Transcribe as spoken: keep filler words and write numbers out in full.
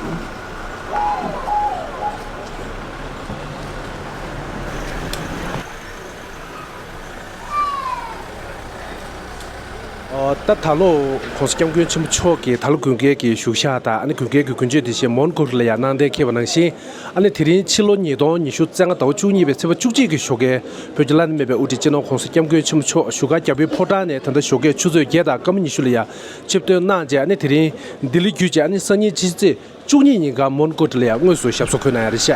ཨོ། ད་ད་ལོ་༸གོང་ས་༸སྐྱབས་མགོན་ཆེན་པོ་མཆོག་གིས་ད་ལོ་དགུན་ཁའི་གི་བཞུགས་ཞག་དང་ཨ་ནི་དགུན་ཁའི་གི་དགུན་ཆོས་དེ་བཞིན་མོན་གྷོ་ལ་ཡང་གནང་གཏན་འཁེལ་བ་ནང་བཞིན། ཨ་ནི་དེ་རིང་ཕྱི་ལོ་ཉིས་སྟོང་ཉི་ཤུ་རྩ་ལྔ་ཟླ་བ་བཅུ་གཉིས་པའི་ཚེས་པ་བཅུ་གཅིག་གི་ཞོགས་ཀས་བོད་ཀྱི་བླ་ན་མེད་པའི་དབུ་ཁྲིད་སྤྱི་ནོར་༸གོང་ས་༸སྐྱབས་མགོན་ཆེན་པོ་མཆོག་བཞུགས་སྒར་རྒྱལ་པོའི་ཕོ་བྲང་ནས་ད་ལྟ་ཞོགས་ཀས་ཆུ་ཚོད་བརྒྱད་དང་སྐར་མ་ཉི་ཤུ་ལ་ཡང་ཆིབས་ཐོན་གནང་རྗེས། ཨ་ནི་དེ་རིང་ལྡི་ལི་བརྒྱུད་བྱས་ཨ་ནི་སང་ཉིན་ཕྱི་ཚེས་བཅུ་གཉིས་ཉིན་གང་མོན་གྷོ་ལ་ཡང་དངོས་སུ་ཞབས་སོར་འཁོད་གནང་ཡ་རེད་ཤག